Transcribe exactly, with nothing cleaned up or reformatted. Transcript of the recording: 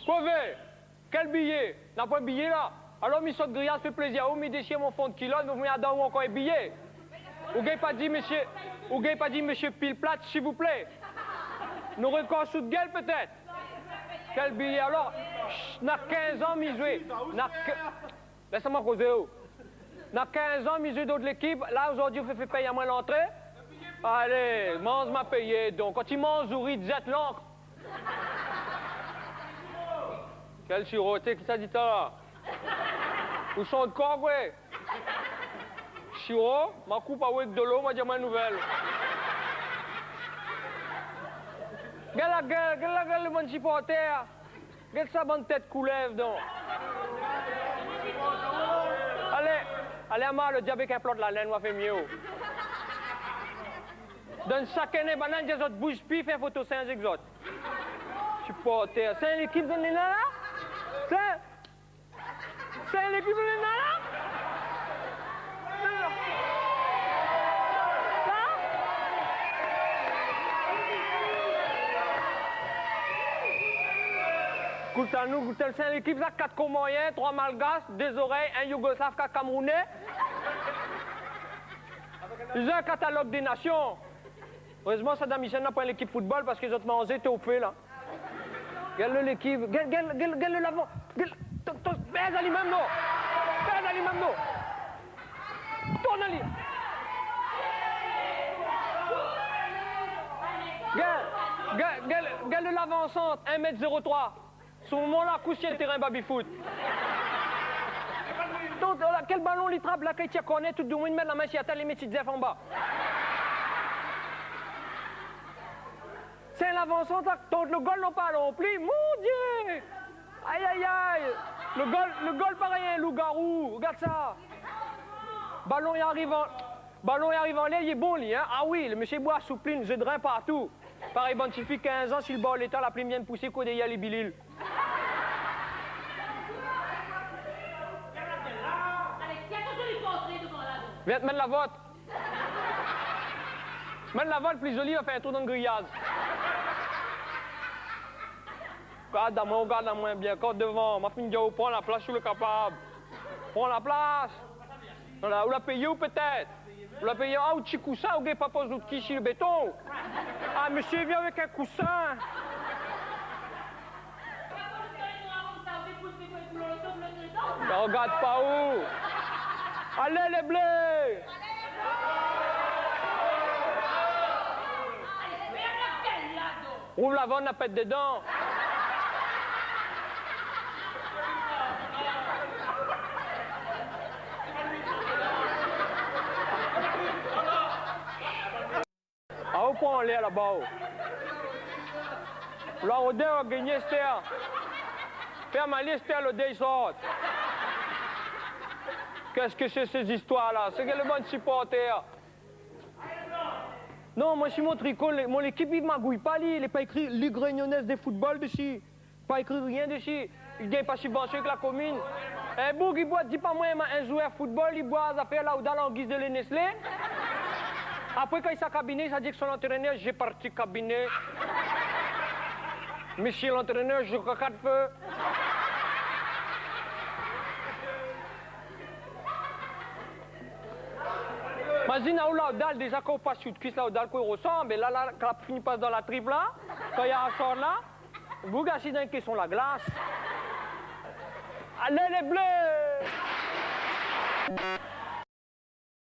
Kosa ou vé? Kèl biyé? Na poin biyé la. Alor mi sort griyaz, fé plézir aou, mi déshir mon fon kilot, mi mèt adan ou ankor in biyé. Ou gingn pa di mésyé, ou gingn pa di mésyé Pilplat, silvouplé? Nou rokor sou out gèl pétèt. Kèl biyé alor? Chut, na kinz an mi zoué. Na ke-, Lès amoin kozé, oh. Na kinz an mi zoué dan lékip, la zordi ou fé, fé pèy amoin lantré. Alé, manz ma péyé donk. Kan ti manz, ou ri, zèt lank. Kèl siro, té, kisa di sa la? Ou shant kor, koué? Siro, ma koup aou èk dolo, ma di amoin nouvèl. Gèl la gèl, gèl la gèl, lo bann sipotèr. Gèt sa bann tèt koulèv donk. Alé, alé, ama lo diab èk in plot lalèn, ou va fé myé, oh. Donn shakinn in banann, di azot bouz pi, fé in foto sinz èk zot. Sipotèr. Sé in lékip zot néna la? Sé, sé in lékip zot néna la? Sa? Kout anou, kout anou, sé in lékip sa, kat Komorien, troi Malgash, dé zorèy, in Yougoslav, kat Kamerounè. Zot in katalog dé nasyon. Érèzman Saddam Hussein na poin lékip foutbol parské zot manzé tofé la. Gèl lo lékip, gèl, gèl, gèl, gèl lo lavan, gèl, to, to, bèz ali mèm, non. Bèz ali mèm, non. Tourn ali. Gèl, gèl, gèl, gèl lo lavan sant, in mèt zéro troi. Son momon la koush si térin baby-foot. Donk, la, kèl balon li trap, la, kan li tir kornèr, tout domoun i mèt la min si la tèt, li mèt si zèf anba. Sé in lavan sant, la, donk lo gol non pa lonpli, mon Dié! Ay, ay, ay! Lo gol, lo gol parèy in lougarou, rogard sa! Balon i ariv an, balon i ariv anlèr, li lé bon, li, in? A oui, lo mésyé i boi soupline, zé drin partou. Parèy bann tifi kinz an, si lo bor léta, la plim vien pousé, koté i a lé bilil. Vien, mèt la vot. Mèt la vot pli zoli, va fé in tour dan griyaz. Gard amoin, gard amoin bien, kor dovan, ma fine di aou, pran la plas si ou lé kapab. Pran la plas. Voilà, ou la péyé ou pétèt? Ou la péyé, a, ou ti kousin, ou gingn pa poz out ki si lo béton. A, mésyé vien avèk in kousin. Rogard pa ou. Alé lé blé! Rouv la vann, na pèt dedan. A, ou pran anlèr laba, ou. La odèr va gingné astèr. Fèrm ali astèr, lodèr i sort. Qu'est-ce que c'est ces histoires-là? Sé kèl bann sipotèr? Non, moin, si mon triko, lé-, mon lékip, i magouy pa, li, lé pa ékri Ligue Réunionnaise de Football dési. Pa ékri rien dési. I gingn pa sibvansion èk la komine. In boug i boi, di pa moin, in zouèr football, i boi zafèr Laudal an giz de lé Nestlé. Apré, kan i sa kabiné, i sa di èk son antrénèr, « J'ai parti cabinet. Monsieur l'entraîneur, je regarde feu. » Mazine aou Laudal, déza, kan ou pas si out kuis, Laudal, koman i rosanm, é la, la, kan la fini pas dan la trip la, kan i asor la, boug asiz dan in késson la glas. Alé lé blé!